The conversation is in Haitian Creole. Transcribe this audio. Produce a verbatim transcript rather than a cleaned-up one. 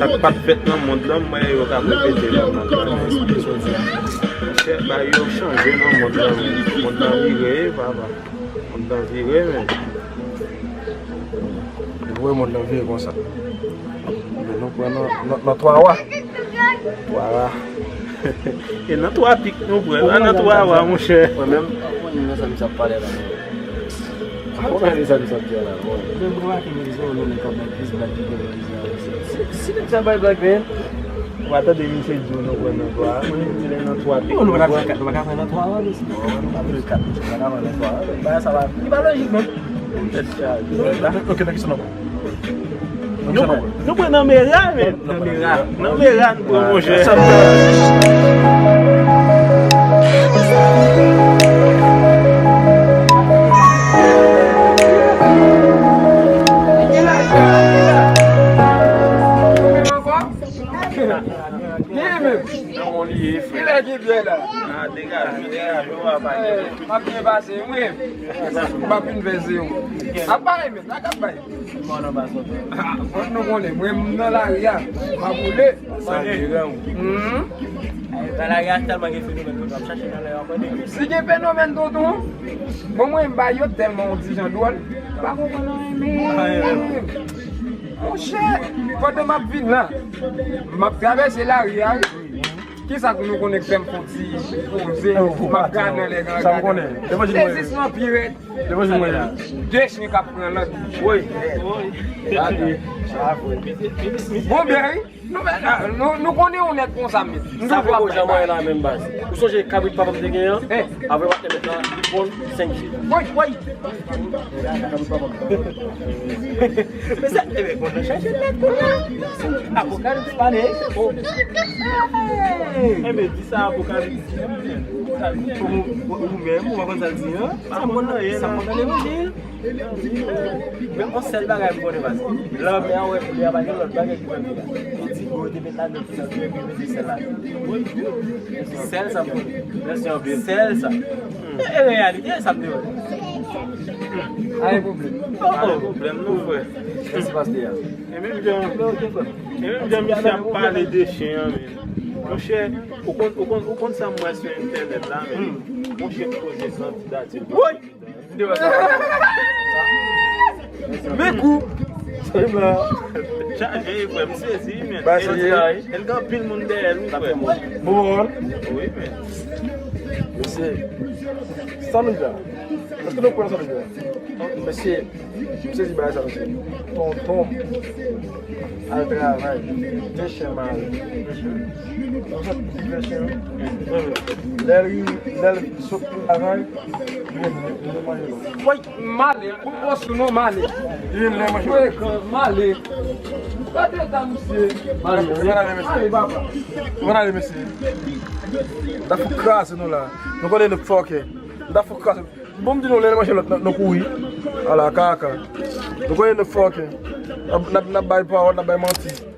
Sa k pa t fèt nan mond lan, mwen yo ka repete nan mond lan. Monchè, bagay yo chanje nan mond lan. Mond lan vire, papa. Mond lan vire, men. Ou wè mond lan vire konsa. Men nou pran nan, nan, nan twa wa. Twa wa. E nan twa pik nou pran, pa nan twa wa, monchè. Mwen menm, mwen menm, sa misye ap pale la. Ou konprann sa misye ap di a la, bon. Men mwen pa ki mezon, nou, men kòm plis blag ki gen nan mezon. Si, si nèg sa bay blag, men. Ou pa tande misye di w nou pran nan twa. Mwen menm, di lè nan twa pik. Nou pa ka fè kat, nou pa ka fè nan twa, non, mesye. Nou pa fè kat, nou pa ka fè nan twa. Bagay sa pa, li pa lojik, menm. Tèt chaje. Ok, nan ki sa nou pran? Nan ki sa nou pran? Nou pran nan mera, men. Nan mera. Nan mera, nou pran, monchè. Gen menm. Kilè ki byen la? Ah, degaje, degaje, w ap pale. M ap byen pase, wi. M ap vin fè zewo. Ap pale, men, sa k ap bay. Bon, nou konnen, mwen, m nan lari a, m ap boule. Sa deranj ou. Mhm. Nan lari a, tèlman gen fenomèn, nou ap chache nan lari a, konnen. Si gen fenomèn, tonton, bon, mwen, m ba yo tèlman yon ti jan dwòl, m pa konprann anyen, men. Monchè, pandan m ap vin la, m ap travèse lari a, wi. Kisa k nou konnen k fè m fè yon ti poze, m ap gade nan lè grangadè. Sezisman pi rèd. De chen k ap pran lòt. Woy. Gade. Bon, byen, wi. Nou, nou, nou konnen yon nèg konsa, men. Sa fè bon jan mwen la menm baz. Ou sonje kabrit papa m te gen an? Avè w ak mèt la, li pran senk je. Woy, woy. Kabrit papa m. Men sa, e ben, bon, nou chache nèg kounye a. Apokalips pale. Enben, di sa Apokalips di an, men. Ou menm, ou pa konn sa l di an? Sa m konn nan, sa m konn nan levanjil. Men yon sèl bagay m konnen, baz. Lanmè a, wè, koulye a, pa gen lòt bagay ki fè m la. Yon ti gwo te met ladan, ti sèl, ki mete sèl ladan. Sèl sa m konnen. Mèsi anpil. Sèl sa. E, e reyalite, sa m te wè. Pa gen pwoblèm. Pa gen pwoblèm, non, frè. Mèsi, pastè a. E menm jan, e menm jan misye ap pale de chen an, men. Monchè, ou konn, ou konn, ou konn sa m wè sou entènèt la, men. Yon chen poze kandidati. Woy! Men kou! Chaje, frè, m sezi, men. E l gen anpil moun dèyè l, wi, frè. Bon. Wi, men. Mesye, sa nou di la? Èske nou kwè nan sa nou di la? Mesye, m sezi bagay sa, mesye. Tonton m al travay, de chen mare. Yon sòt ti vè chen an. Lè l, lè l sot travay, li vin, li vin manje lòt. Woy, male, pou pòs ou non, male. Li vin lè manje lòt. Frekan, male. Gade eta misye. Male, male, mesye. Male, papa. Male, mesye. N ta fout kraze nou la. Nou konnen nou fòkè. N ta fout kraze. Bon, m di nou, lè l manje lòt, n ap, n ap kouri. Ala kaka. Nou konnen nou fòkè. N ap, n ap, n ap bay pawòl, n ap bay manti.